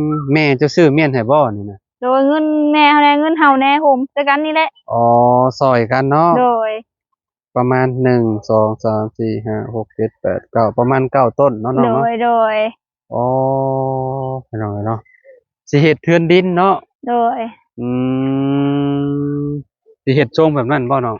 ມ ແມ່ເຈົ້າຊື້ມ້ຽນໃຫ້ບໍ່ນີ້ນະ? ໂດຍ ເງິນແມ່ເຮົາແດ່ ເງິນເຮົາແດ່ ໂຮມໃສ່ກັນນີ້ແຫຼະ. ອໍ ຊ່ອຍກັນເນາະ. ໂດຍ ປະມານ ໜຶ່ງ ສອງ ສາມ ສີ່ ຫ້າ ຫົກ ເຈັດ ແປດ ເກົ້າ ປະມານເກົ້າຕົ້ນເນາະນ້ອງເນາະ. ໂດຍ ໂດຍ. ອໍ ພີ່ນ້ອງເອີຍເນາະ ຊິເຮັດເຮືອນດິນເນາະ. ໂດຍ ອືມ ຊິເຮັດຊົງແບບນັ້ນບໍ່ນ້ອງ?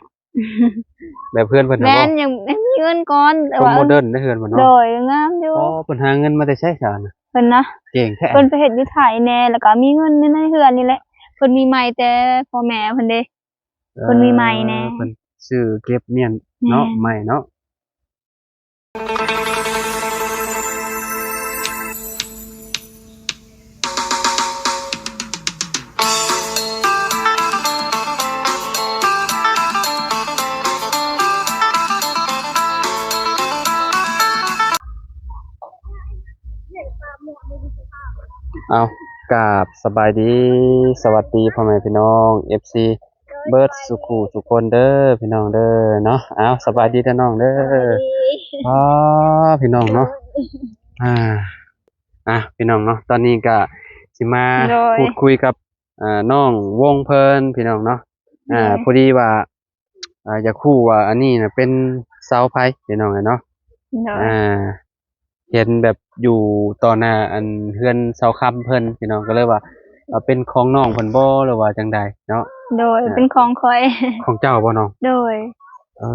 ແບບເຮືອນເພິ່ນນະບໍ່? ແມ່ນ ຍັງ ຍັງມີເງິນກ່ອນ ແຕ່ວ່າ ໂມເດີນເດ້ເຮືອນເພິ່ນເນາະ. ໂດຍ ງາມຢູ່. ອໍ ເພິ່ນຫາເງິນມາແຕ່ໃສຊະນະ? ເພິ່ນນະ ເກັ່ງແທ້ ເພິ່ນໄປເຮັດຢູ່ໄທແດ່ ແລ້ວກໍມີເງິນໃນເຮືອນນີ້ແຫຼະ. ເພິ່ນມີໄມ້ແຕ່ພໍ່ແມ່ເພິ່ນເດ້ ເອີ ເພິ່ນມີໄມ້ແດ່ ເພິ່ນຊື້ເກັບມ້ຽນເນາະ ແມ່ນ ໄມ້ເນາະ. ເອົາ ກາບສະບາຍດີ ສະຫວັດດີພໍ່ແມ່ພີ່ນ້ອງ ເອັຟຊີ ເບິດສູ່ຄູ່ສູ່ຄົນເດີພີ່ນ້ອງເດີເນາະ. ເອົາ ສະບາຍດີເດີນ້ອງເດີ. ສະບາຍດີ. ອໍ ພີ່ນ້ອງເນາະ ໂດຍ ອ່າ ອ່ະ ພີ່ນ້ອງເນາະ ຕອນນີ້ກະຊິມາ ໂດຍ ພູດຄຸຍກັບ ອ່າ ນ້ອງວົງເພິ່ນພີ່ນ້ອງເນາະ. ອ່າ ໂດຍ ພໍດີວ່າ ອ່າ ຢາກຮູ້ວ່າອັນນີ້ນະເປັນເສົາໃຜພີ່ນ້ອງເອີຍເນາະ. ໂດຍ ອ່າ ເຫັນແບບຢູ່ຕໍ່ໜ້າອັນເຮືອນເສົາຄຳເພິ່ນພີ່ນ້ອງ ກໍເລີຍວ່າ ເປັນຂອງນ້ອງເພິ່ນບໍ່ ຫຼືວ່າຈັ່ງໃດເນາະ? ໂດຍ ອ່າ ເປັນຂອງຂ້ອຍ. ຂອງເຈົ້າບໍ່ນ້ອງ? ໂດຍ. ເອີ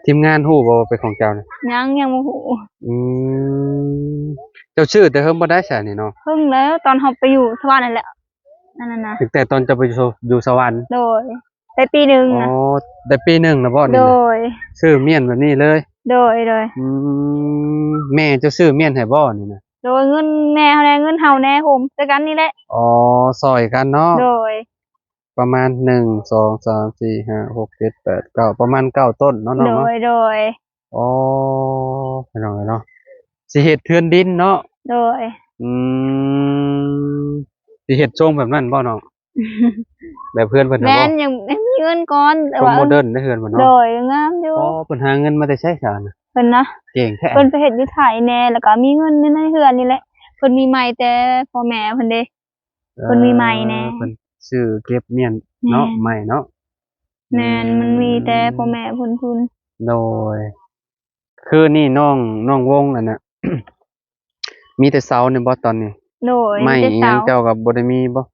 ທີມງານຮູ້ບໍ່ວ່າເປັນຂອງເຈົ້ານະ? ຍັງ ຍັງບໍ່ຮູ້. ອືມ ເຈົ້າຊື້ແຕ່ເຫິງບໍ່ໄດ້ຊະນີ້ເນາະ? ເຫິງແລ້ວ ຕອນເຮົາໄປຢູ່ສະຫວັນນັ້ນແຫຼະ ອັນນັ້ນນະ ຕັ້ງແຕ່ຕອນເຈົ້າໄປຢູ່ ຢູ່ສະຫວັນ. ໂດຍ. ໄດ້ປີໜຶ່ງນະ. ອໍ ໄດ້ປີໜຶ່ງນະບໍ່ນີ້ນະ? ໂດຍ. ຊື້ມ້ຽນແບບນີ້ເລີຍ? ໂດຍ ໂດຍ. ອືມ ແມ່ເຈົ້າຊື້ມ້ຽນໃຫ້ບໍ່ນີ້ນະ? ໂດຍ ເງິນແມ່ເຮົາແດ່ ເງິນເຮົາແດ່ ໂຮມໃສ່ກັນນີ້ແຫຼະ. ອໍ ຊ່ອຍກັນເນາະ. ໂດຍ. ປະມານ ໜຶ່ງ ສອງ ສາມ ສີ່ ຫ້າ ຫົກ ເຈັດ ແປດ ເກົ້າ ປະມານເກົ້າຕົ້ນເນາະນ້ອງເນາະ. ໂດຍ ໂດຍ. ອໍ ພີ່ນ້ອງເອີຍເນາະ ຊິເຮັດເຮືອນດິນເນາະ. ໂດຍ. ອືມ ຊິເຮັດຊົງແບບນັ້ນບໍ່ນ້ອງ? ແບບເຮືອນເພິ່ນນະບໍ່? ແມ່ນ ຍັງ ຍັງມີເງິນກ່ອນ ແຕ່ວ່າ ໂມເດີນເດ້ເຮືອນເພິ່ນເນາະ. ໂດຍ ງາມຢູ່. ອໍ ເພິ່ນຫາເງິນມາແຕ່ໃສຊະນະ? ເພິ່ນນະ ເກັ່ງແທ້ ເພິ່ນໄປເຮັດຢູ່ໄທແດ່ ແລ້ວກໍມີເງິນໃນເຮືອນນີ້ແຫຼະ. ເພິ່ນມີໄມ້ແຕ່ພໍ່ແມ່ເພິ່ນເດ້ ເອີ ເພິ່ນມີໄມ້ແດ່ ເພິ່ນຊື້ເກັບມ້ຽນເນາະ ແມ່ນ ໄມ້ເນາະ. ແມ່ນ ອືມ ມັນມີແຕ່ພໍ່ແມ່ເພິ່ນພຸ້ນ. ໂດຍ. ຄືນີ້ນ້ອງ ນ້ອງວົງອັນນະ ມີແຕ່ເສົານີ້ບໍ່ຕອນນີ້? ໂດຍ. ໄມ້ອີ່ຫຍັງເຈົ້າກໍບໍ່ໄດ້ມີບໍ່?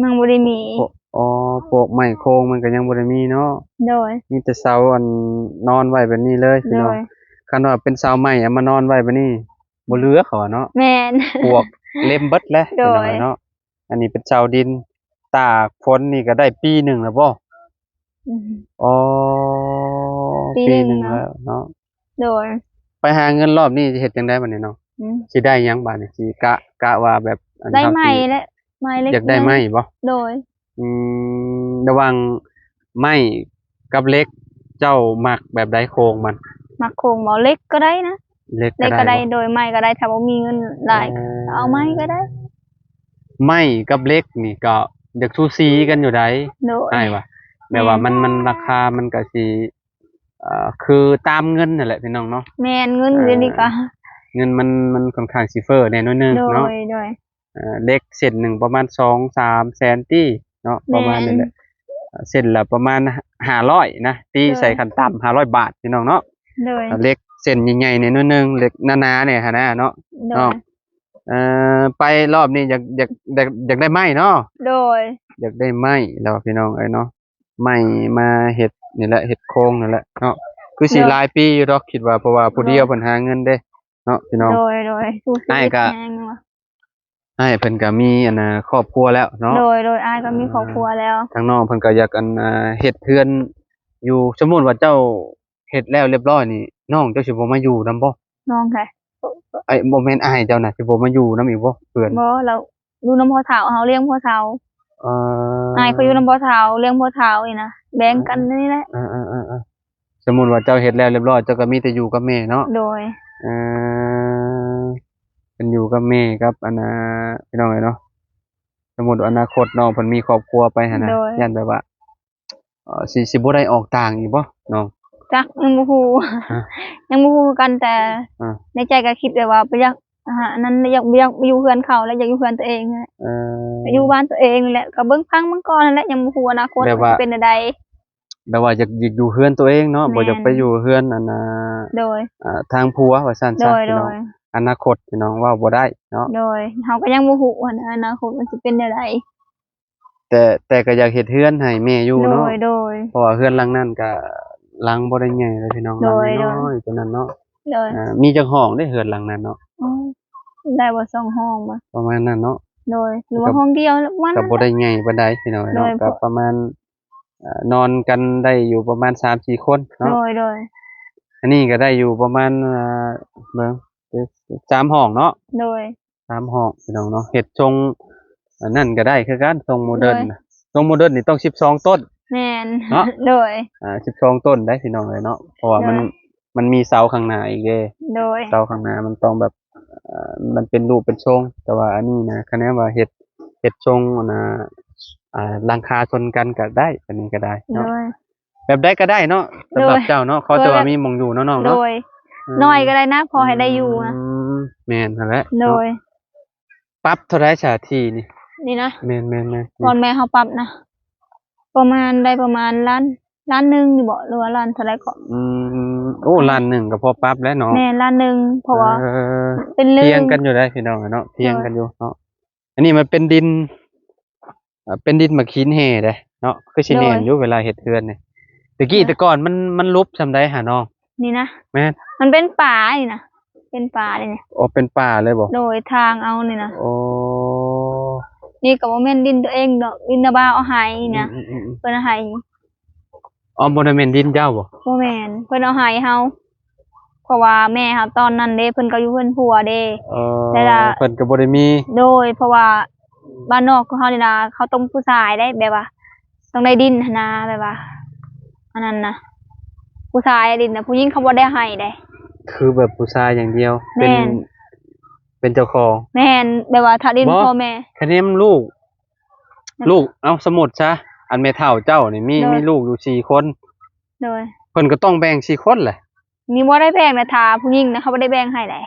ຍັງບໍ່ໄດ້ມີ. ໂອ ອໍ ພວກໄມ້ໂຄງມັນກໍຍັງບໍ່ໄດ້ມີເນາະ. ໂດຍ. ມີແຕ່ເສົາອັນນອນໄວ້ແບບນີ້ເລີຍພີ່ນ້ອງ. ໂດຍ. ຄັນວ່າເປັນເສົາໄມ້ເອົາມານອນໄວ້ແບບນີ້ ບໍ່ເຫຼືອເຂົາວ່າເນາະ. ແມ່ນ. ປວກເລັມເບິດແຫຼະ. ໂດຍ. ພີ່ນ້ອງເນາະ ອັນນີ້ເປັນເສົາດິນ ຕາກຝົນນີ້ກໍໄດ້ປີໜຶ່ງແລ້ວບໍ່? ອືມ ອໍ ປີໜຶ່ງ ປີໜຶ່ງແລ້ວເນາະ. ໂດຍ. ໄປຫາເງິນລອບນີ້ຊິເຮັດຈັ່ງໃດບັດນີ້ນ້ອງ? ອືມ ຊິໄດ້ຫຍັງບັດນີ້? ຊິກະ ກະວ່າແບບ ໄດ້ໄມ້ແຫຼະ ໄມ້ເຫຼັກ ຢາກໄດ້ໄມ້ບໍ່? ໂດຍ. ອືມ ລະຫວ່າງໄມ້ກັບເຫຼັກ ເຈົ້າມັກແບບໃດໂຄງມັນ? ມັກໂຄງບໍ່? ເຫຼັກກໍໄດ້ນະ. ເຫຼັກກໍໄດ້ ເຫຼັກກໍໄດ້ບໍ່? ໂດຍ. ໄມ້ກໍໄດ້ ຖ້າບໍ່ມີເງິນຫຼາຍ ເອີ ເອົາໄມ້ກໍໄດ້. ໄມ້ກັບເຫຼັກນີ້ກໍຢາກສູສີກັນຢູ່ໃດ໋. ໂດຍ. ອ້າຍວ່າ ແບບວ່າມັນ ແມ່ນ ມັນລາຄາມັນກໍຊິ ເອີ ຄືຕາມເງິນນັ້ນແຫຼະພີ່ນ້ອງເນາະ. ແມ່ນ ເງິນ ເອີ ດຽວນີ້ກໍ ເງິນມັນ ມັນຄ່ອນຂ້າງຊິເຟີ້ແດ່ໜ້ອຍໜຶ່ງເນາະ. ໂດຍ ໂດຍ. ເອີ ເຫຼັກເສັ້ນໜຶ່ງປະມານສອງສາມແສນຕີເນາະ ປະມານນີ້ແຫຼະ. ແມ່ນ. ເອີ ເສັ້ນລະປະມານຫ້າຮ້ອຍນະ ຕີໃສ່ ໂດຍ ຂັ້ນຕ່ຳຫ້າຮ້ອຍບາດພີ່ນ້ອງເນາະ. ໂດຍ. ເຫຼັກເສັ້ນໃຫຍ່ໆແດ່ໜ້ອຍໜຶ່ງ ເຫຼັກໜາໆແດ່ຫັ້ນນະເນາະ. ໂດຍ. ນ້ອງ ເອີ ໄປລອບນີ້ຢາກ ຢາກ ຢາກ ຢາກໄດ້ໄມ້ເນາະ. ໂດຍ. ຢາກໄດ້ໄມ້ແລ້ວພີ່ນ້ອງເອີຍເນາະ ໄມ້ມາເຮັດນີ້ແຫຼະ ເຮັດໂຄງນີ້ແຫຼະເນາະ. ຄືຊິ ໂດຍ ຫຼາຍປີຢູ່ດອກ ຄິດວ່າ ເພາະວ່າຜູ້ດຽວ ໂດຍ ເພິ່ນຫາເງິນເດ້ເນາະພີ່ນ້ອງ. ໂດຍ ໂດຍ. ອ້າຍກະ ອ້າຍເພິ່ນກະມີອັນນາຄອບຄົວແລ້ວເນາະ. ໂດຍ ໂດຍ. ອ້າຍກໍມີຄອບຄົວແລ້ວ ທາງນ້ອງເພິ່ນກໍຢາກອັນນາເຮັດເຮືອນຢູ່. ສົມມຸດວ່າເຈົ້າເຮັດແລ້ວລຽບຮ້ອຍນີ້ ນ້ອງເຈົ້າຊິບໍ່ມາຢູ່ນຳບໍ່? ນ້ອງໃຜ? ໄອ້ ບໍ່ແມ່ນ ອ້າຍເຈົ້ານະ ຊິບໍ່ມາຢູ່ນຳອີກບໍ່? ເພື່ອນ ບໍ່ ລາວຢູ່ນຳພໍ່ເຖົ້າ ເຮົາລ້ຽງພໍ່ເຖົ້າ. ເອີ ອ້າຍຂ້ອຍຢູ່ນຳພໍ່ເຖົ້າ ລ້ຽງພໍ່ເຖົ້ານີ້ນະ ແບ່ງກັນນີ້ແຫຼະ. ເອີໆໆໆ ສົມມຸດວ່າເຈົ້າເຮັດແລ້ວລຽບຮ້ອຍ ເຈົ້າກໍມີແຕ່ຢູ່ກັບແມ່ເນາະ. ໂດຍ. ເອີ ເພິ່ນຢູ່ກັບແມ່ກັບອັນນາ ພີ່ນ້ອງເອີຍເນາະ. ສົມມຸດອະນາຄົດນ້ອງເພິ່ນມີຄອບຄົວໄປຫັ້ນນະ ໂດຍ ຢ້ານແບບວ່າ ເອີ ຊິ ຊິບໍ່ໄດ້ອອກຕ່າງອີກບໍ່ນ້ອງ? ຈັກ ຍັງບໍ່ຮູ້. ຮະ? ຍັງບໍ່ຮູ້ຄືກັນ ແຕ່ ອາ ໃນໃຈກໍຄິດແບບວ່າບໍ່ຢາກ ອ່າ ອັນນັ້ນ ຢາກ ຢາກຢູ່ເຮືອນເຂົາ ແລ້ວຢາກຢູ່ເຮືອນຕົວເອງ ເອີ ຢູ່ບ້ານຕົວເອງນີ້ແຫຼະ ກໍເບິ່ງຟັງມັນກ່ອນຫັ້ນແຫຼະ ຍັງບໍ່ຮູ້ອະນາຄົດ ແບບວ່າ ມັນຊິເປັນແນວໃດ. ແບບວ່າຢາກ ຢາກຢູ່ເຮືອນຕົວເອງເນາະ ແມ່ນ ບໍ່ຢາກໄປຢູ່ເຮືອນອັນນ່າ ໂດຍ ອ່າ ທາງຜົວວ່າຊັ້ນຊະ ໂດຍ ພີ່ນ້ອງ ໂດຍ ອະນາຄົດພີ່ນ້ອງເວົ້າບໍ່ໄດ້ເນາະ ໂດຍ ເຮົາກໍຍັງບໍ່ຮູ້ວ່າອະນາຄົດມັນຊິເປັນແນວໃດ ແຕ່ ແຕ່ກໍຢາກເຮັດເຮືອນໃຫ້ແມ່ຢູ່ເນາະ ໂດຍ ໂດຍ ເພາະວ່າເຮືອນຫຼັງນັ້ນກໍຫຼັງບໍ່ໄດ້ໃຫຍ່ເລີຍພີ່ນ້ອງ ໂດຍ ຫຼັງນ້ອຍໆ ໂດຍ ຕົວນັ້ນເນາະ ໂດຍ ອ່າ ມີຈັກຫ້ອງເດ້ເຮືອນຫຼັງນັ້ນເນາະ? ໂອ້ຍ ໄດ້ບໍ່ ສອງຫ້ອງບໍ່ ປະມານນັ້ນເນາະ ໂດຍ ຫຼືວ່າຫ້ອງດຽວປະມານນັ້ນ ກໍບໍ່ໄດ້ໃຫຍ່ປານໃດພີ່ນ້ອງເນາະ ໂດຍ ກໍປະມານ ອ່າ ນອນກັນໄດ້ຢູ່ປະມານສາມສີ່ຄົນເນາະ ໂດຍ ໂດຍ ອັນນີ້ກໍໄດ້ຢູ່ປະມານ ອ່າ ເບິ່ງ ສາມຫ້ອງເນາະ ໂດຍ ສາມຫ້ອງພີ່ນ້ອງເນາະ ເຮັດຊົງອັນນັ້ນກໍໄດ້ຄືກັນ ຊົງໂມເດີນ ໂດຍ ຊົງໂມເດີນນີ້ຕ້ອງສິບສອງຕົ້ນ ແມ່ນ ເນາະ ໂດຍ ອ່າ ສິບສອງຕົ້ນໄດ໋ພີ່ນ້ອງເອີຍເນາະ ເພາະວ່າມັນ ໂດຍ ມັນມີເສົາຂ້າງໜ້າອີກເດ້ ໂດຍ ເສົາຂ້າງໜ້າມັນຕ້ອງແບບ ເອີ ມັນເປັນຮູບເປັນຊົງ ແຕ່ວ່າອັນນີ້ນະ ຄະແນນວ່າເຮັດ ເຮັດຊົງອັນນ່າ ອ່າ ຫຼັງຄາຊົນກັນກໍໄດ້ ອັນນີ້ກໍໄດ້ເນາະ ໂດຍ ແບບໃດກໍໄດ້ເນາະ ສຳລັບ ໂດຍ ເຈົ້າເນາະ ຂໍແຕ່ວ່າມີໝ່ອງຢູ່ເນາະນ້ອງເນາະ ໂດຍ ອືມ ນ້ອຍກໍໄດ້ນະ ພໍໃຫ້ໄດ້ຢູ່ນະ ອືມ ແມ່ນຫັ້ນແຫຼະ ໂດຍ ເນາະ ປັບເທົ່າໃດຊະທີ່ນີ້? ນີ້ນະ ແມ່ນໆໆ ຕອນແມ່ເຮົາປັບນະ ປະມານ ໄດ້ປະມານລ້ານ ລ້ານໜຶ່ງນີ້ບໍ ຫຼືວ່າລ້ານເທົ່າໃດເກາະ? ອືມ ໂອ້ ລ້ານໜຶ່ງກໍພໍປັບແລ້ວເນາະ ແມ່ນ ລ້ານໜຶ່ງ ເພາະວ່າ ເອີ ເປັນເລື່ອງ ຖຽງກັນຢູ່ໄດ໋ພີ່ນ້ອງເນາະ ຖຽງກັນຢູ່ເນາະ ໂດຍ ອັນນີ້ມັນເປັນດິນ ເປັນດິນໝາກຫີນແຮ່ເດ້ເນາະ ຄືຊິແມ່ນຢູ່ ໂດຍ ເວລາເຮັດເຮືອນນີ້ ແຕ່ກີ້ ໂດຍ ແຕ່ກ່ອນມັນ ມັນຫຼຸບສ່ຳໃດຫານ້ອງ? ນີ້ນະ ແມ່ນ ມັນເປັນປ່ານີ້ນະ ເປັນປ່າເດ້ນີ້ ໂອ້ ເປັນປ່າເລີຍບໍ? ໂດຍ ທາງເອົານີ້ນະ ໂອ້ ນີ້ກໍບໍ່ແມ່ນດິນຕົວເອງດອກ ດິນນາບ່າວເອົາໃຫ້ນີ້ນະ ອືມໆໆໆ ເພິ່ນເອົາໃຫ້ ອໍ ບໍ່ໄດ້ແມ່ນດິນເຈົ້າບໍ? ບໍ່ແມ່ນ ເພິ່ນເອົາໃຫ້ເຮົາ ເພາະວ່າແມ່ເຮົາຕອນນັ້ນເດ້ ເພິ່ນກໍຢູ່ເຮືອນຜົວເດ້ ເອີ ແລ້ວລະ ເພິ່ນກໍບໍ່ໄດ້ມີ ໂດຍ ເພາະວ່າບ້ານນອກຄືເຮົານີ້ນະ ເຂົາຕ້ອງຜູ້ຊາຍເດ້ ແບບວ່າຕ້ອງໄດ້ດິນຫັ້ນນະ ແບບວ່າ ອັນນັ້ນນະ ຜູ້ຊາຍດິນນະ ຜູ້ຍິງເຂົາບໍ່ໄດ້ໃຫ້ເດ້ ຄືແບບຜູ້ຊາຍຢ່າງດຽວ ເປັນ ແມ່ນ ເປັນເຈົ້າຂອງ ແມ່ນ ແບບວ່າຖ້າດິນ ບໍ່ ພໍ່ແມ່ ຄະແນນລູກ ລູກ ເອົ້າ ສົມມຸດຊະ ອັນແມ່ເຖົ້າເຈົ້ານີ້ມີ ໂດຍ ມີລູກຢູ່ສີ່ຄົນ ໂດຍ ເພິ່ນກໍຕ້ອງແບ່ງສີ່ຄົນແຫຼະ ນີ້ບໍ່ໄດ້ແບ່ງນະ ຖ້າຜູ້ຍິງນະ ເຂົາບໍ່ໄດ້ແບ່ງໃຫ້ໃດ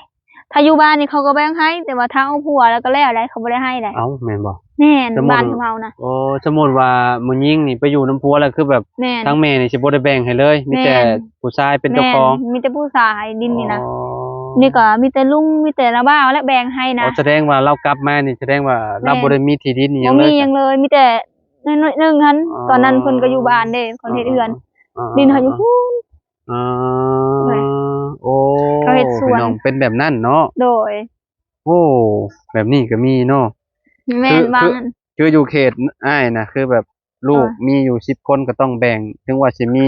ຖ້າຢູ່ບ້ານນີ້ເຂົາກໍແບ່ງໃຫ້ ແຕ່ວ່າຖ້າເອົາຜົວແລ້ວກໍແລ້ວໃດ ເຂົາບໍ່ໄດ້ໃຫ້ໃດ ເອົ້າ ແມ່ນບໍ່? ແມ່ນ ສົມມຸດ ບ້ານເຮົານະ ໂອ້ ສົມມຸດວ່າຜູ້ຍິງນີ້ໄປຢູ່ນຳຜົວແລ້ວ ຄືແບບ ແມ່ນ ທາງແມ່ນີ້ຊິບໍ່ໄດ້ແບ່ງໃຫ້ເລີຍ ມີແຕ່ ແມ່ນ ຜູ້ຊາຍເປັນເຈົ້າຂອງ ແມ່ນ ມີແຕ່ຜູ້ຊາຍດິນນີ້ນະ ອໍ ນີ້ກໍມີແຕ່ລຸງ ມີແຕ່ນ້າບ່າວແຫຼະແບ່ງໃຫ້ນະ ອໍ ສະແດງວ່າລາວກັບມານີ້ ສະແດງວ່າ ແມ່ນ ລາວບໍ່ໄດ້ມີທີ່ດິນອີ່ຫຍັງເລີຍ ບໍ່ມີຫຍັງເລີຍ ມີແຕ່ ໜ້ອຍໆໜຶ່ງຫັ້ນ ອໍ ຕອນນັ້ນເພິ່ນກໍຢູ່ບ້ານເດ້ ເພິ່ນເຮັດເຮືອນ ອໍໆໆໆ ດິນເຮົາຢູ່ພຸ້ນ ອໍ ໂອ້ຍ ໂອ້ ເຂົາເຮັດສວນ ພີ່ນ້ອງ ເປັນແບບນັ້ນເນາະ ໂດຍ ໂອ້ ແບບນີ້ກໍມີເນາະ ແມ່ນ ຄື ວ່າ ຄື ຄືຢູ່ເຂດອ້າຍນະ ຄືແບບລູກ ໂດຍ ມີຢູ່ສິບຄົນກໍຕ້ອງແບ່ງ ເຖິງວ່າຊິມີ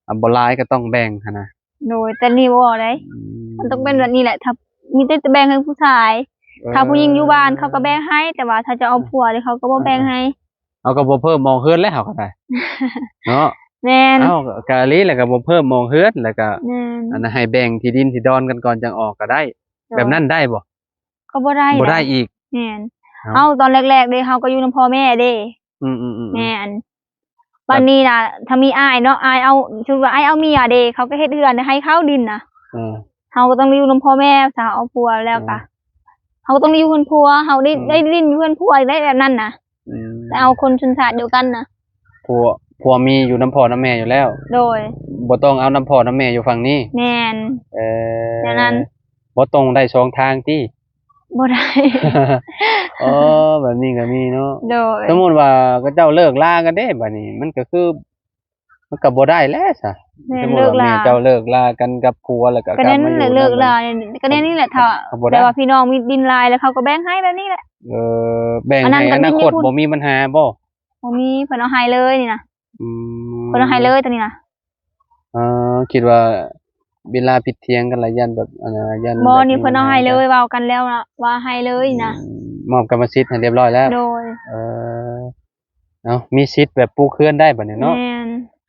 ອ່າ ບໍ່ຫຼາຍກໍຕ້ອງແບ່ງຫັ້ນນະ ໂດຍ ແຕ່ນີ້ບໍ່ໄດ້ ອືມ ມັນຕ້ອງເປັນແບບນີ້ແຫຼະ ຖ້າ ມີແຕ່ຈະແບ່ງໃຫ້ຜູ້ຊາຍ ເອີ ຖ້າຜູ້ຍິງຢູ່ບ້ານເຂົາກໍແບ່ງໃຫ້ ແຕ່ວ່າຖ້າຈະເອົາຜົວນີ້ເຂົາກໍບໍ່ແບ່ງໃຫ້ ເຮົາກໍບໍ່ເພີ່ມໝອງເຮືອນແລ້ວ ເຮົາກໍໄດ້ເນາະ ແມ່ນ ເອົ້າ ກະອີ່ຫຼີແຫຼະ ກໍບໍ່ເພີ່ມໝອງເຮືອນ ແລ້ວກໍ ແມ່ນ ອັນນັ້ນ ໃຫ້ແບ່ງທີ່ດິນທີ່ດອນກັນກ່ອນ ຈັ່ງອອກກໍໄດ້ ໂດຍ ແບບນັ້ນໄດ້ບໍ່? ກໍບໍ່ໄດ້ ບໍ່ໄດ້ອີກ ແມ່ນ ເອົ້າ ເຮົາຕອນແລກໆເດ້ ເຮົາກໍຢູ່ນຳພໍ່ແມ່ເດ້ ອືມໆໆໆ ແມ່ນ ບັດນີ້ນະ ຖ້າມີອ້າຍເນາະ ອ້າຍເອົາ ສົມມຸດວ່າອ້າຍເອົາເມຍເດ້ ເຂົາກໍເຮັດເຮືອນໃຫ້ເຂົາດິນນະ ເອີ ເຮົາກໍຕ້ອງໄດ້ຢູ່ນຳພໍ່ແມ່ ຖ້າເຮົາເອົາຜົວແລ້ວກະ ເອີ ເຮົາກໍຕ້ອງໄດ້ຢູ່ເຮືອນຜົວ ເຮົາໄດ້ ອືມ ໄດ້ດິນຢູ່ເຮືອນຜົວໄດ້ແບບນັ້ນນະ ອືມ ແຕ່ເອົາຄົນຊົນຊາດດຽວກັນນະ ຜົວ ຜົວມີຢູ່ນຳພໍ່ນຳແມ່ຢູ່ແລ້ວ ໂດຍ ບໍ່ຕ້ອງເອົານຳພໍ່ນຳແມ່ຢູ່ຝັ່ງນີ້ ແມ່ນ ເອີ ແນວນັ້ນ ບໍ່ຕ້ອງໄດ້ສອງທາງຕິ? ບໍ່ໄດ້ ອໍ ແບບນີ້ກໍມີເນາະ ໂດຍ ສົມມຸດວ່າເຂົາເຈົ້າເລີກລາກັນເດ້ ບັດນີ້ມັນກໍຄື ມັນກໍບໍ່ໄດ້ແຫຼະຊະ ແມ່ນ ສົມມຸດວ່າ ເລີກລາ ແມ່ເຈົ້າເລີກລາກັນກັບຜົວ ແລ້ວກໍ ກໍແນວນັ້ນແຫຼະ ກັບມາຢູ່ນຳ ເລີກລາ ກໍແນວນີ້ແຫຼະ ຖ້າ ກໍບໍ່ໄດ້ ແບບວ່າພີ່ນ້ອງມີດິນຫຼາຍ ແລ້ວເຂົາກໍແບ່ງໃຫ້ແບບນີ້ແຫຼະ ເອີ ແບ່ງໃຫ້ ອັນນັ້ນກໍ ອະນາຄົດ ມີ ມີ ບໍ່ມີບັນຫາບໍ່? ບໍ່ມີ ເພິ່ນເອົາໃຫ້ເລີຍນີ້ນະ ອືມ ເພິ່ນເອົາໃຫ້ເລີຍໂຕນີ້ນະ ເອີ ຄິດວ່າເວລາຜິດຖຽງກັນລະ ຢ້ານແບບ ອັນນ່າ ຢ້ານ ບໍ່ ແບບ ນີ້ເພິ່ນເອົາໃຫ້ເລີຍ ເວົ້າກັນແລ້ວນະ ວ່າໃຫ້ເລີຍນະ ອືມ ມອບກຳມະສິດໃຫ້ຮຽບຮ້ອຍແລ້ວ ໂດຍ ເອີ ເອົ້າ ມີສິດແບບປູກເຮືອນໄດ້ບັດນີ້ເນາະ ແມ່ນ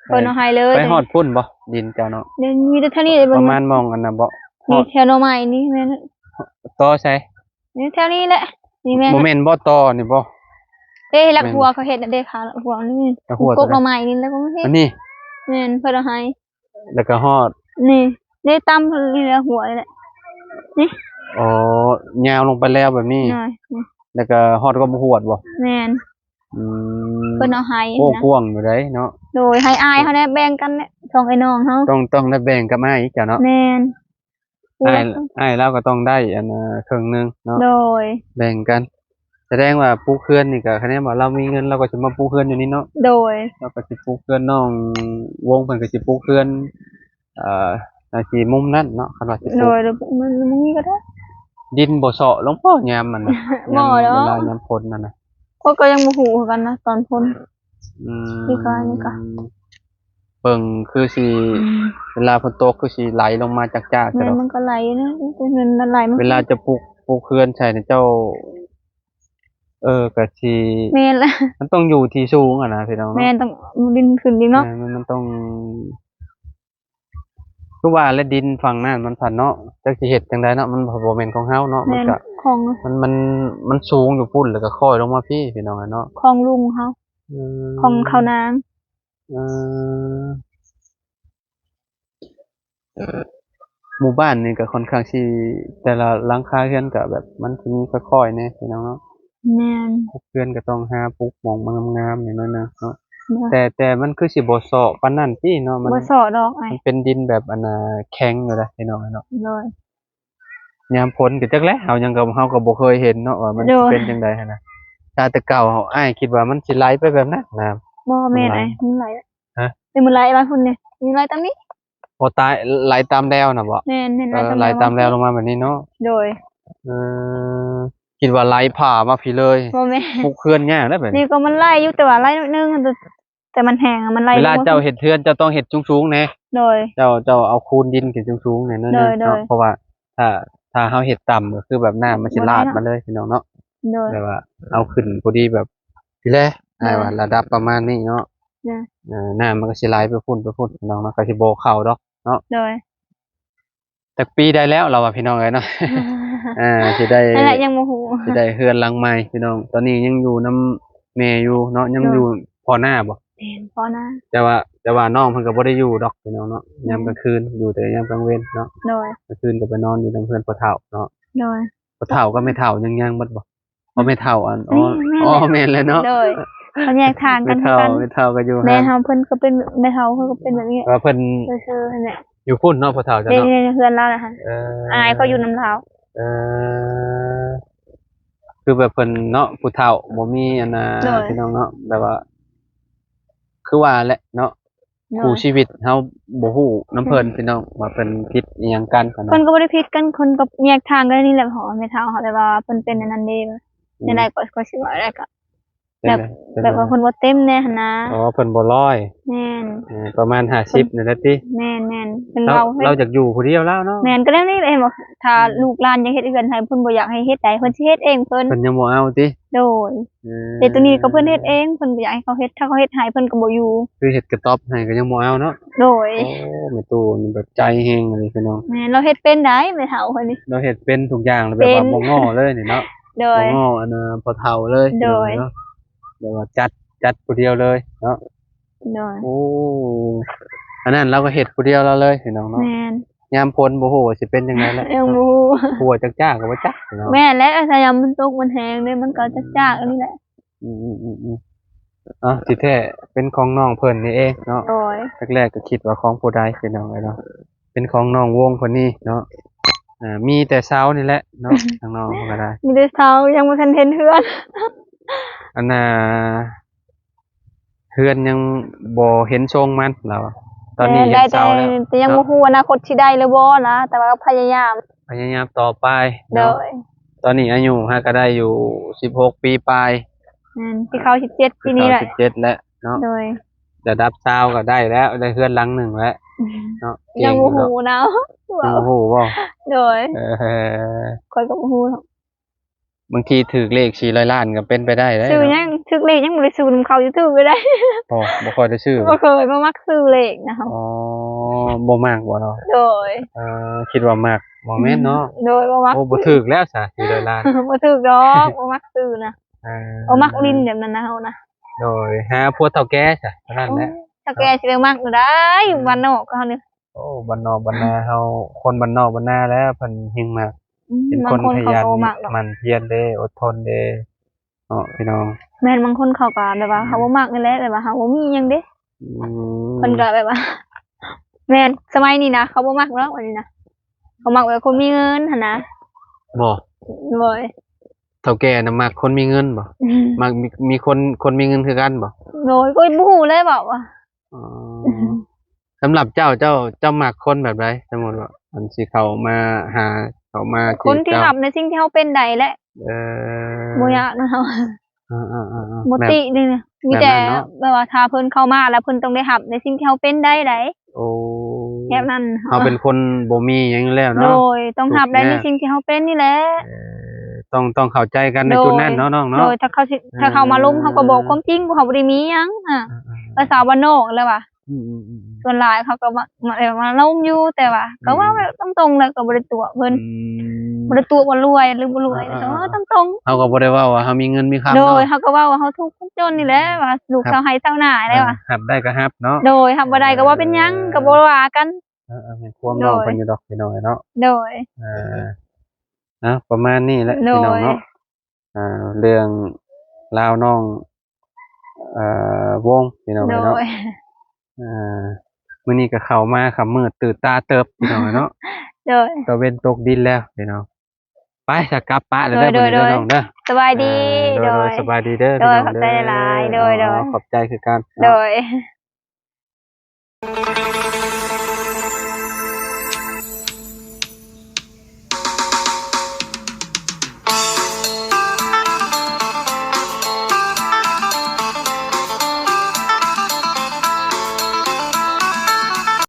ເພິ່ນເອົາໃຫ້ເລີຍ ໄປຮອດພຸ້ນບໍ່ ດິນເຈົ້າເນາະ? ແມ່ນ ມີແຕ່ເທົ່ານີ້ເລີຍ ປະມານໝ່ອງອັນນ່າບໍ່ ມີແຖວໜໍ່ໄມ້ນີ້ແມ່ນ ຕໍ່ໃສ? ນີ້ແຖວນີ້ແຫຼະ ນີ້ແມ່ນ ບໍ່ແມ່ນບໍ່ຕໍ່ນີ້ບໍ່? ເດ້ ຫຼັກຫົວເຂົາເຮັດນະ ເດ້ ຂາຫຼັກຫົວນີ້ ຫຼັກຫົວ ກົກໜໍ່ໄມ້ນີ້ແຫຼະ ອັນນີ້ ແມ່ນ ເພິ່ນເອົາໃຫ້ ແລ້ວກໍຮອດ ນີ້ ເດ້ ຕາມນີ້ແຫຼະ ຫົວນີ້ແຫຼະ ນີ້ ອໍ ຍາວລົງໄປແລ້ວແບບນີ້ ໂດຍ ແລ້ວກໍຮອດຄວາມຫວດບໍ່? ແມ່ນ ອືມ ເພິ່ນເອົາໄຮ່ ໂອ້ ນະ ກວ້າງຢູ່ເດ້ເນາະ ໂດຍ ໃຫ້ອ້າຍເຮົາແດ່ ແບ່ງກັນແຫຼະ ສອງເອື້ອຍນ້ອງເຮົາ ຕ້ອງ ຕ້ອງໄດ້ແບ່ງກັບອ້າຍອີກເຈົ້າເນາະ ແມ່ນ ອ້າຍ ອ້າຍລາວກໍຕ້ອງໄດ້ອັນ ເຄິ່ງໜຶ່ງເນາະ ໂດຍ ແບ່ງກັນ ສະແດງວ່າປູກເຮືອນນີ້ກໍ ຄະແນນວ່າລາວມີເງິນ ລາວກໍຊິມາປູກເຮືອນຢູ່ນີ້ເນາະ ໂດຍ ລາວກໍຊິປູກເຮືອນ ນ້ອງວົງເພິ່ນກໍຊິປູກເຮືອນ ເອີ ໜ້າຊິມຸມນັ້ນເນາະ ຄັນວ່າຊິປູກ ໂດຍ ແລ້ວມັນ ມັນມີກໍໄດ້ ດິນບໍ່ເຊາະລົງບໍ່ຍາມມັນນະ ບໍ່ດອກ ຍາມເວລາຍາມຝົນນັ້ນນະ ຂ້ອຍກໍຍັງບໍ່ຮູ້ຄືກັນນະ ຕອນຝົນ ອືມ ນີ້ກໍ ນີ້ກໍ ເບິ່ງຄືຊິ ອືມ ເວລາຝົນຕົກຄືຊິໄຫຼລົງມາຈາກໆ ແມ່ນ ແຕ່ວ່າ ມັນກໍໄຫຼນະ ມັນກໍເງິນມັນໄຫຼ ເວລາຈະປູກ ປູກເຮືອນໃສ່ນະເຈົ້າ ເອີ ກໍຊິ ແມ່ນລະ ມັນຕ້ອງຢູ່ທີ່ສູງຫັ້ນນະພີ່ນ້ອງເນາະ ແມ່ນ ຕ້ອງດິນຂຶ້ນອີກເນາະ ແມ່ນ ມັນ ມັນຕ້ອງ ຄືວ່າແຫຼະ ດິນຝັ່ງນັ້ນມັນພັດເນາະ ຈັກຊິເຮັດຈັ່ງໃດເນາະ ມັນບໍ່ແມ່ນຂອງເຮົາເນາະ ມັນ ແມ່ນ ກໍ ຂອງ ມັນ ມັນ ມັນສູງຢູ່ພຸ້ນ ແລ້ວກໍຄ່ອຍລົງມາພີ້ ພີ່ນ້ອງເອີຍເນາະ ຂອງລຸງເຮົາ ອືມ ຂອງເຂົານາງ ເອີ ໝູ່ບ້ານນີ້ກໍຄ່ອນຂ້າງຊິ ແຕ່ລະຫຼັງຄາເຮືອນກໍແບບມັນຊິມີຄ່ອຍໆແດ່ພີ່ນ້ອງເນາະ ແມ່ນ ເຮືອນກໍຕ້ອງຫາປຸກໝ່ອງມັນງາມໆແດ່ໜ້ອຍໜຶ່ງເນາະ ໂດຍ ແຕ່ ແຕ່ມັນຄືຊິບໍ່ເຊາະປານນັ້ນຕິເນາະ ມັນ ບໍ່ເຊາະດອກອ້າຍ ມັນເປັນດິນແບບອັນນ່າແຂງຢູ່ເດ້ພີ່ນ້ອງເນາະ ໂດຍ ຍາມຝົນກໍຈັກແຫຼະ ເຮົາຍັງກໍ ເຮົາກໍບໍ່ເຄີຍເຫັນເນາະວ່າມັນ ໂດຍ ຊິເປັນຈັ່ງໃດຫັ້ນນະ ຖ້າແຕ່ເກົ່າອ້າຍຄິດວ່າມັນຊິໄຫຼໄປແບບນັ້ນນະ ບໍ່ແມ່ນ ມັນໄຫຼ ອ້າຍ ມັນໄຫຼ ຫະ ແຕ່ມັນໄຫຼມາພຸ້ນນີ້ ມັນໄຫຼຕາມນີ້ ບໍ່ຕາຍ ໄຫຼຕາມແລວນະບໍ່? ແມ່ນ ແມ່ນ ເອີ ໄຫຼຕາມແລວ ໄຫຼຕາມແລວລົງມາແບບນີ້ເນາະ ໂດຍ ເອີ ຄິດວ່າໄຫຼຜ່າມາພີ້ເລີຍ ບໍ່ແມ່ນ ປຸກເຮືອນຍາກເດ້ແບບນີ້ ນີ້ກໍມັນໄຫຼຢູ່ ແຕ່ວ່າໄຫຼໜ້ອຍໜຶ່ງ ແຕ່ ແຕ່ມັນແຫ້ງ ມັນໄຫຼ ເວລາເຈົ້າເຮັດເຮືອນ ເຈົ້າຕ້ອງເຮັດສູງໆແດ່ ໂດຍ ເຈົ້າ ເຈົ້າເອົາຄູນດິນຂຶ້ນສູງໆແດ່ໜ້ອຍໜຶ່ງເນາະ ໂດຍ ໂດຍ ເພາະວ່າຖ້າ ຖ້າເຮົາເຮັດຕ່ຳ ກໍຄືແບບນ້ຳມັນຊິລາດມາເລີຍ ບໍ່ໄດ້ເນາະ ພີ່ນ້ອງເນາະ ໂດຍ ແບບວ່າເອົາຂຶ້ນພໍດີແບບ ພີ້ແຫຼະ ໂດຍ ອ້າຍວ່າລະດັບປະມານນີ້ເນາະ ໂດຍ ເອີ ນ້ຳມັນກໍຊິໄຫຼໄປພຸ້ນ ໄປພຸ້ນ ພີ່ນ້ອງເນາະ ກໍຊິບໍ່ເຂົ້າດອກເນາະ ໂດຍ ຈັກປີໄດ້ແລ້ວລາວວ່າ ພີ່ນ້ອງເອີຍເນາະ ອ່າ ຊິໄດ້ ນັ້ນແຫຼະ ຍັງບໍ່ຮູ້ ຊິໄດ້ເຮືອນຫຼັງໃໝ່ ພີ່ນ້ອງ ຕອນນີ້ຍັງຢູ່ນຳແມ່ຢູ່ເນາະ ຍັງ ໂດຍ ຢູ່ພໍ່ນ້າບໍ່? ແມ່ນ ພໍ່ນ້າ ແຕ່ວ່າ ແຕ່ວ່ານ້ອງເພິ່ນກໍບໍ່ໄດ້ຢູ່ດອກ ພີ່ນ້ອງເນາະ ແມ່ນ ຍາມກາງຄືນ ຢູ່ແຕ່ຍາມກາງເວັນເນາະ ໂດຍ ກາງຄືນກໍໄປນອນຢູ່ນຳເຮືອນພໍ່ເຖົ້າເນາະ ໂດຍ ພໍ່ເຖົ້າກັບແມ່ເຖົ້າຍັງ ຍັງໝົດບໍ່? ພໍ່ແມ່ເຖົ້າອັນ ອໍ ແມ່ນ ອໍ ແມ່ນແຫຼະເນາະ ໂດຍ ເຂົາແຍກທາງກັນ ແມ່ເຖົ້າ ຄືກັນ ແມ່ເຖົ້າກໍຢູ່ ແມ່ເຖົ້າເພິ່ນກໍເປັນ ແມ່ເຖົ້າເພິ່ນກໍເປັນແບບນີ້ ວ່າເພິ່ນ ຊື່ໆ ຫັ້ນແຫຼະ ຢູ່ພຸ້ນເນາະ ພໍ່ເຖົ້າເຈົ້າເນາະ ຢູ່ໃນເຮືອນລາວນະ ເອີ ອ້າຍເຂົາຢູ່ນຳລາວ ເອີ ຄືແບບເພິ່ນເນາະ ຜູ້ເຖົ້າບໍ່ມີອັນນ່າ ໂດຍ ພີ່ນ້ອງເນາະ ແບບວ່າ ຄືວ່າແຫຼະເນາະ ໂດຍ ຄູ່ຊີວິດເຮົາບໍ່ຮູ້ນຳເພິ່ນ ອືມ ພີ່ນ້ອງ ວ່າເພິ່ນຜິດອີ່ຫຍັງກັນ ເພິ່ນກໍບໍ່ໄດ້ຜິດກັນ ເພິ່ນກໍແຍກທາງກັນນີ້ແຫຼະ ເພາະວ່າແມ່ເຖົ້າເຮົາ ແຕ່ວ່າເພິ່ນເປັນອັນນັ້ນເດ້ ອືມ ຈັ່ງໃດກໍ ກໍຊິເວົ້າໄດ້ກໍ ຈັ່ງໃດ ແບບ ແບບວ່າເພິ່ນບໍ່ເຕັມແດ່ຫັ້ນນະ ອໍ ເພິ່ນບໍ່ຮ້ອຍ ແມ່ນ ເອີ ປະມານຫ້າສິບນີ້ແຫຼະຕິ ແມ່ນໆ ເພິ່ນເວົ້າ ລາວຢາກຢູ່ຜູ້ດຽວລາວເນາະ ແມ່ນ ກໍແນວນີ້ແຫຼະ ເຫັນບໍ່ ຖ້າ ອືມ ລູກຫຼານຢາກເຮັດເຮືອນໃຫ້ ເພິ່ນບໍ່ຢາກໃຫ້ເຮັດໃດ ເພິ່ນຊິເຮັດເອງເພິ່ນ ເພິ່ນຍັງບໍ່ເອົາຕິ ໂດຍ ເອີ ແຕ່ໂຕນີ້ກໍເພິ່ນເຮັດເອງ ເພິ່ນບໍ່ຢາກໃຫ້ເຂົາເຮັດ ຖ້າເຂົາເຮັດໃຫ້ເພິ່ນກໍບໍ່ຢູ່ ຄືເຮັດກະຕ໊ອບໃຫ້ກໍຍັງບໍ່ເອົາເນາະ ໂດຍ ໂອ້ ແມ່ຕູ້ນີ້ແບບໃຈແຮງອີ່ຫຼີພີ່ນ້ອງ ແມ່ນ ລາວເຮັດເປັນໄດ໋ ແມ່ເຖົ້າເພິ່ນນີ້ ລາວເຮັດເປັນທຸກຢ່າງ ແບບວ່າ ເປັນ ບໍ່ງໍ້ເລີຍນີ້ເນາະ ໂດຍ ບໍ່ງໍ້ອັນນ່າພໍ່ເຖົ້າເລີຍ ໂດຍ ພີ່ນ້ອງເນາະ ແບບວ່າຈັດ ຈັດຜູ້ດຽວເລີຍເນາະ ໂດຍ ໂອ້ ອັນນັ້ນລາວກໍເຮັດຜູ້ດຽວລາວເລີຍ ພີ່ນ້ອງເນາະ ແມ່ນ ຍາມຝົນບໍ່ຮູ້ວ່າຊິເປັນຈັ່ງໃດແຫຼະ ຍັງບໍ່ຮູ້ ຫົວຈັກຈ້າກໍບໍ່ຈັກເນາະ ແມ່ນແຫຼະ ຖ້າຍາມມັນຕົກມັນແຫ້ງເດ້ ມັນກໍຈັກຈ້າອັນນີ້ແຫຼະ ອືມໆໆ ເອົາ ທີ່ແທ້ເປັນຂອງນ້ອງເພິ່ນນີ້ເອງເນາະ ໂດຍ ແລກໆກໍຄິດວ່າຂອງຜູ້ໃດ ພີ່ນ້ອງເອີຍເນາະ ເປັນຂອງນ້ອງວົງເພິ່ນນີ້ເນາະ ອ່າ ມີແຕ່ເສົານີ້ແຫຼະເນາະ ທາງນ້ອງເພິ່ນກໍໄດ້ ມີແຕ່ເສົາ ຍັງບໍ່ທັນເຫັນເຮືອນ ອັນນ່າ ເຮືອນຍັງບໍ່ເຫັນຊົງມັນລາວ ຕອນນີ້ ແມ່ນ ເຫັນເສົາແລ້ວ ແຕ່ ແຕ່ຍັງ ເນາະ ບໍ່ຮູ້ອະນາຄົດຊິໄດ້ຫຼືບໍ່ນະ ແຕ່ວ່າກໍພະຍາຍາມ ພະຍາຍາມຕໍ່ໄປເນາະ ໂດຍ ຕອນນີ້ອາຍຸຫາກະໄດ້ຢູ່ສິບຫົກປີປາຍ ແມ່ນ ຊິເຂົ້າສິບເຈັດປີນີ້ແຫຼະ ສິບເຈັດແລ້ວເນາະ ໂດຍ ລະດັບຊາວກໍໄດ້ແລ້ວ ໄດ້ເຮືອນຫຼັງໜຶ່ງແລ້ວ ອືມ ເນາະ ຍັງບໍ່ຮູ້ນະ ຍັງບໍ່ຮູ້ບໍ່? ໂດຍ ເອີ ຂ້ອຍກໍບໍ່ຮູ້ເນາະ ບາງທີຖືກເລກສີ່ຮ້ອຍລ້ານກໍເປັນໄປໄດ້ເດ້ ຊື້ຫຍັງ ເນາະ ຖືກເລກຍັງບໍ່ໄດ້ຊື້ນຳເຂົາຢູ່ ຖືກໄປໄດ້ ບໍ່ ບໍ່ຄ່ອຍໄດ້ຊື້ ບໍ່ເຄີຍ ບໍ່ມັກຊື້ເລກນະ ອໍ ບໍ່ມັກບໍ່ເນາະ ໂດຍ ເອີ ຄິດວ່າມັກ ບໍ່ແມ່ນເນາະ ອືມ ໂດຍ ບໍ່ມັກ ໂອ້ ບໍ່ຖືກແລ້ວຊະ ສີ່ຮ້ອຍລ້ານ ບໍ່ຖືກດອກ ບໍ່ມັກຊື້ນະ ເອີ ບໍ່ມັກຫຼິ້ນແບບນັ້ນນະ ເຮົານະ ໂດຍ ຫາຜົວເຖົ້າແກ່ຊະ ເທົ່ານັ້ນແຫຼະ ໂອ້ ເຖົ້າແກ່ຊິໄປມັກຢູ່ໃດ ອືມ ບ້ານນອກເຮົານີ້ ໂອ້ ບ້ານນອກບ້ານນາເຮົາ ຄົນບ້ານນອກບ້ານນາແຫຼະ ເພິ່ນແຮ່ງມັກ ອືມ ເປັນຄົນຂະຫຍັນ ໝັ່ນພຽນເດ້ ອົດທົນເດ້ເນາະພີ່ນ້ອງ. ແມ່ນ ບາງຄົນເຂົາກໍແບບວ່າ ອືມ ເຂົາບໍ່ມັກນີ້ແຫຼະ ແບບວ່າເຮົາບໍ່ມີຫຍັງເດ້. ອືມ ເພິ່ນກໍແບບວ່າ ແມ່ນ ສະໄໝນີ້ນະ ເຂົາບໍ່ມັກດອກ ອັນນີ້ນະ ເຂົາມັກແບບຄົນມີເງິນຫັ້ນນະ. ບໍ່ ໂດຍ ເຖົ້າແກ່ນະມັກຄົນມີເງິນບໍ່? ອືມ ມັກມີ ມີຄົນ ຄົນມີເງິນຄືກັນບໍ່? ໂດຍ ໂອ້ຍ ບໍ່ຮູ້ເລີຍເວົ້າວ່າ ອໍ ສຳລັບເຈົ້າ ເຈົ້າ ເຈົ້າມັກຄົນແບບໃດ? ສົມມຸດວ່າ ອັນຊິເຂົ້າມາຫາ ເຂົ້າມາ ຄົນທີ່ຮັບໃນສິ່ງທີ່ເຮົາເປັນໄດ້ແຫຼະ. ເອີ ບໍ່ຍາກນະເຮົາ ເອີໆໆໆ ບໍ່ຕິເດ້ ມີແຕ່ແບບວ່າຖ້າເພິ່ນເຂົ້າມາແລ້ວ ເພິ່ນຕ້ອງໄດ້ຮັບໃນສິ່ງທີ່ເຮົາເປັນໄດ້ໃດ. ໂອ້ ແບບນັ້ນ ເຮົາເປັນຄົນບໍ່ມີຫຍັງຢູ່ແລ້ວເນາະ. ໂດຍ ຕ້ອງຮັບໄດ້ໃນສິ່ງທີ່ເຮົາເປັນນີ້ແຫຼະ. ເອີ ຕ້ອງ ຕ້ອງເຂົ້າໃຈກັນໃນຈຸດນັ້ນເນາະນ້ອງເນາະ. ໂດຍ ຖ້າເຂົາຊິ ເອີ ຖ້າເຂົາມາລົມ ເຮົາກໍບອກຄວາມຈິງ ເພາະເຮົາບໍ່ໄດ້ມີຫຍັງ ອາ ເອີໆໆ ພາສາບ້ານນອກແຫຼະວ່າ. ອືມໆໆ ສ່ວນຫຼາຍເຂົາກໍມາ ມາ ມາລົມຢູ່ ແຕ່ວ່າກໍເວົ້າແບບ ອືມ ຕຣົງໆ ແລ້ວກໍບໍ່ໄດ້ຕົວະເພິ່ນ. ອືມ ບໍ່ໄດ້ຕົວະວ່າລວຍຫຼືບໍ່ລວຍ ເອີໆໆ ກໍເວົ້າຕຣົງໆ. ເຮົາກໍບໍ່ໄດ້ເວົ້າວ່າເຮົາມີເງິນມີຄຳເນາະ. ໂດຍ ເຮົາກໍເວົ້າວ່າເຮົາທຸກຄົນຈົນນີ້ແຫຼະ ວ່າລູກຊາວໄຮ່ຊາວນາແຫຼະວ່າ. ເອີ ຮັບໄດ້ກໍຮັບເນາະ. ໂດຍ ຮັບບໍ່ໄດ້ກໍບໍ່ເປັນຫຍັງ ເອີ ກໍບໍ່ວ່າກັນ. ເອີໆ ແມ່ນຄວາມນ້ອງເພິ່ນຢູ່ດອກພີ່ນ້ອງເນາະ. ໂດຍ ເອີ ເອົາ ປະມານນີ້ແຫຼະ ໂດຍ ພີ່ນ້ອງເນາະ. ອ່າ ເລື່ອງລາວນ້ອງ ເອີ ວົງ ພີ່ນ້ອງເນາະ. ໂດຍ ອ່າ ມື້ນີ້ກໍເຂົ້າມາຄ່ຳມືດຕື່ນຕາເຕີບ ພີ່ນ້ອງເນາະ. ໂດຍ ຕາເວັນຕົກດິນແລ້ວພີ່ນ້ອງ. ໄປ ສະກັບປະແລ້ວເດີ ໂດຍ ບັດນີ້ເດີ ໂດຍ ນ້ອງເດີ. ສະບາຍດີ ອ່າ ໂດຍ ໂດຍ ໂດຍ ສະບາຍດີເດີ ໂດຍ ພີ່ນ້ອງເດີ. ຂອບໃຈຫຼາຍໆ ໂດຍ ອໍ ໂດຍ ຂອບໃຈຄືກັນ ໂດຍ.